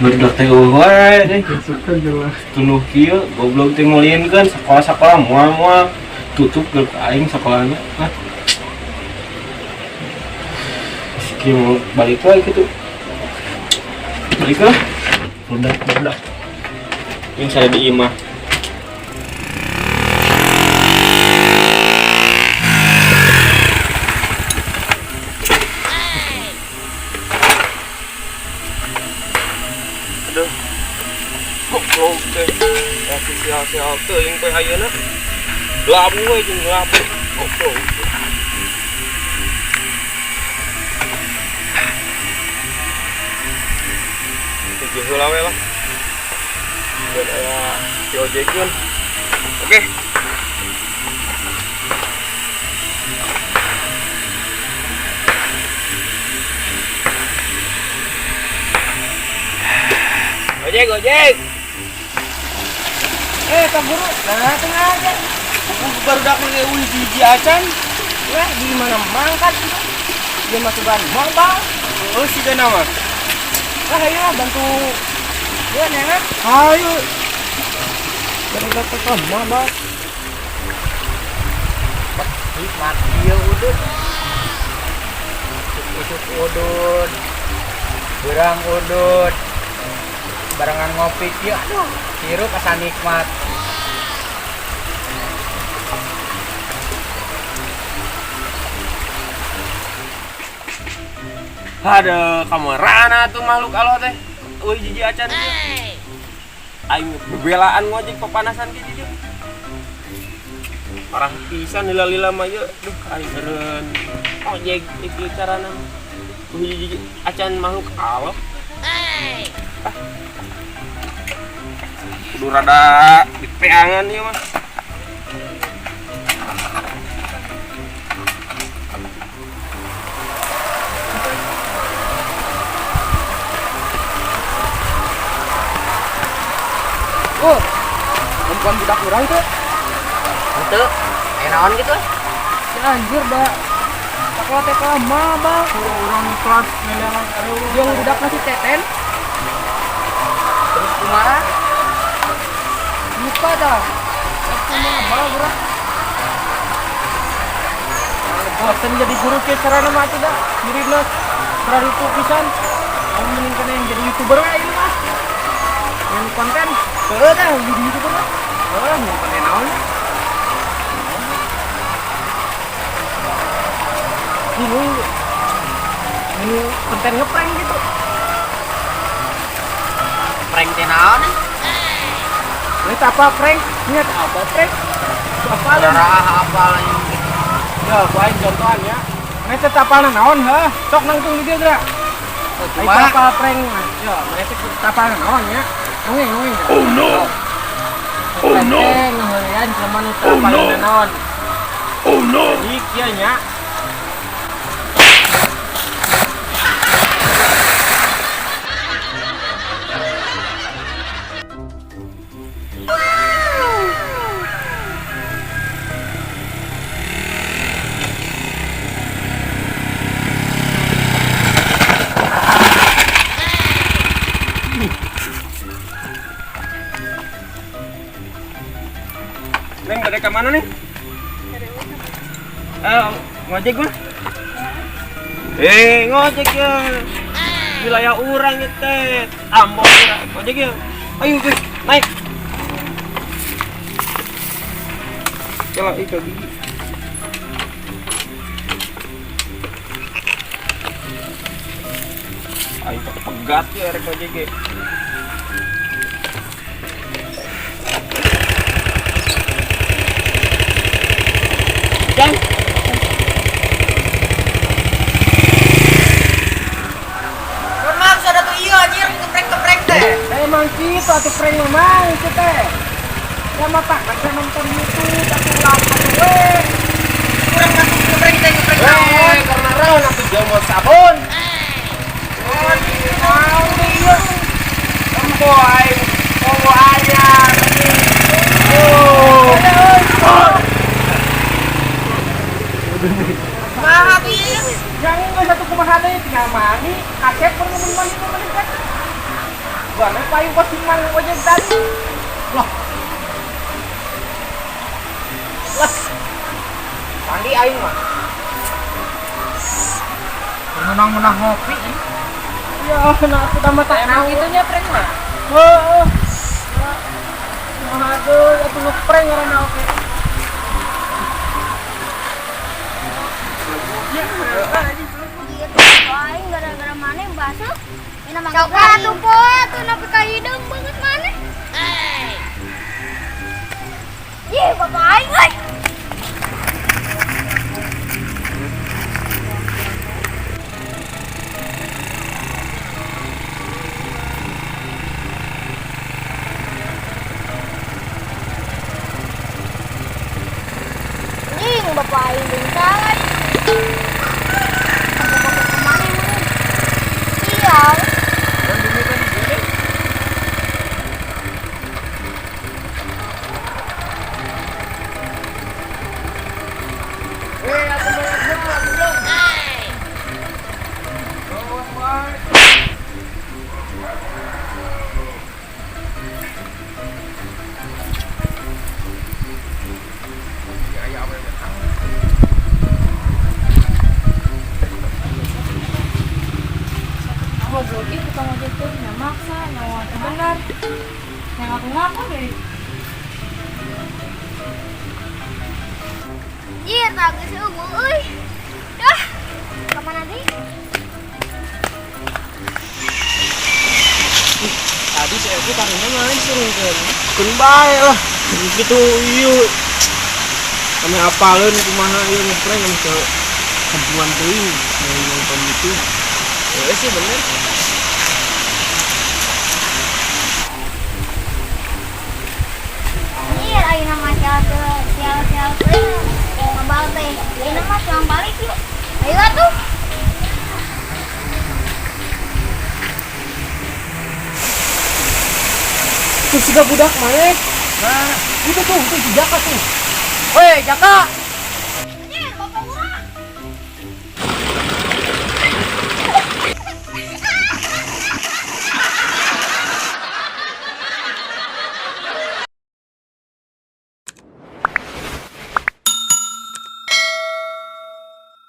Barudak teh eueuh wae deh. Suka jelas. Tunduh kieu goblok teh ngolienkeun sekolah-sekolah moal-moal tutup ke aing sekolahna. Ah. Kieu mau balik lagi gitu. Balik lah. Budak-budak. Yang saya di imah. Aduh. Goblok teh. Ya sial-sial teuing teh ayeuna. Labu we jeung labu. Goblok. Tujuh heula we lah. Biar aya si ojekeun. Oke. Ojek, ojek. Pak Guru, nah tengah aja. Baru dak wih hiji acan. Wah, di mana mangkat itu? Dia masuk ban bang. Oh, si nama. Lah ayo bantu dia nenek. Ayo. Baru dapat sama, Bang. Mati ya udut. Usuk udut. Berang udut. Barengan ngopi kieu, aduh, hirup asa nikmat. Ada kamarana tuh makhluk Allah teh. Euy jiji acan teh. Aing bebelaan ngojek pepanasan ge jiji. Parah pisan lila-lila mah ieu. Duh aing eureun. Ojek ieu carana. Euy jiji acan makhluk Allah. Ah. Kudu rada dipeangan ieu mah. Oh, perempuan budak urang tuh. Henteu, aya naon gitu? Ya anjir, da. Sakola teh lama, Bang. Urang kelas nelelan jeung budak masih teten. Terus kumaha? Lupa dah. Kumaha bang, bro? Bosen jadi guru ke carana mah atuh dah. Dirina itu pisan. Kamu mending kana yang jadi YouTuber we ieu mah. Yang konten. Heeh dah jadi YouTuber mah. Heeh, yang konten naon? Bingung. Ini konten ngeprank gitu. Prank teh naon? Ini apa prank? Ini apa prank? Apa lu? Apa lain? Ya, gua aing contohan ya. Ini teh tapalna naon heuh? Sok nangtung di dieu geura. Kumaha? Apa prank? Ya, mana teh tapalna naon ya? Nongeng, nongeng. Oh no. Oh no. Ngeheurean jelema nu tapalna naon. Oh no. Jadi kieu nya. Neng, balik ke mana nih? Ngojek mah? Ngojek ya. Wilayah urang ya teh. Ambon urang. Ngojek ya. Ayo guys, naik. Coba itu gigi. Ayo pegat ya rek ngojek ge. Jang. Memang sada tuh iya anjir ngeprek-ngeprek teh. Emang gitu atuh prank memang itu teh. Ya mah pak kan nonton YouTube atuh lah atuh we. Kurang masuk ngeprek teh ngeprek naon? Karena raon atuh jomo sabun. Oh, naon ieu? Empo aing komo anyar. Oh. Kumaha tuh ieu? Yang geus atuh kumaha deui tinggal mandi, kasep mun mandi mah mending kan. Bapak aing posting mang ojek tadi. Loh. Lah. Sandi aing mah. Menang-menang ngopi. Ya, nah aku tambah tak Emang itunya prank mah. Heeh. Aduh, atuh ngeprank ngaranna oke. Aing gara-gara maneh basuh. Coklat tuh poe tuh nepi ka hideung banget maneh. Ih, bapak aing euy. Anjing, bapak aing bingkai. Bapak kemana emang? Iya. Goblok ih tukang ojek tuh nya maksa nyawa teh bener. Yang ngaku-ngaku deh. Jir, tak geus eueuh euy. Dah. Ka mana deui? Tadi si Evi karunya main surungkeun. Keun bae lah. Gitu ieu. Kami apaleun kumaha ieu ngeprank kami ke kampungan teuing nonton itu. Heeh sih bener. Anjir, ayeuna mah sial sial teuing. Mabal teh. Ayeuna mah pulang balik yuk. Ayo atuh. Itu siga budak maneh. Nah, Itu tuh, itu si Jaka tuh. weh Jaka.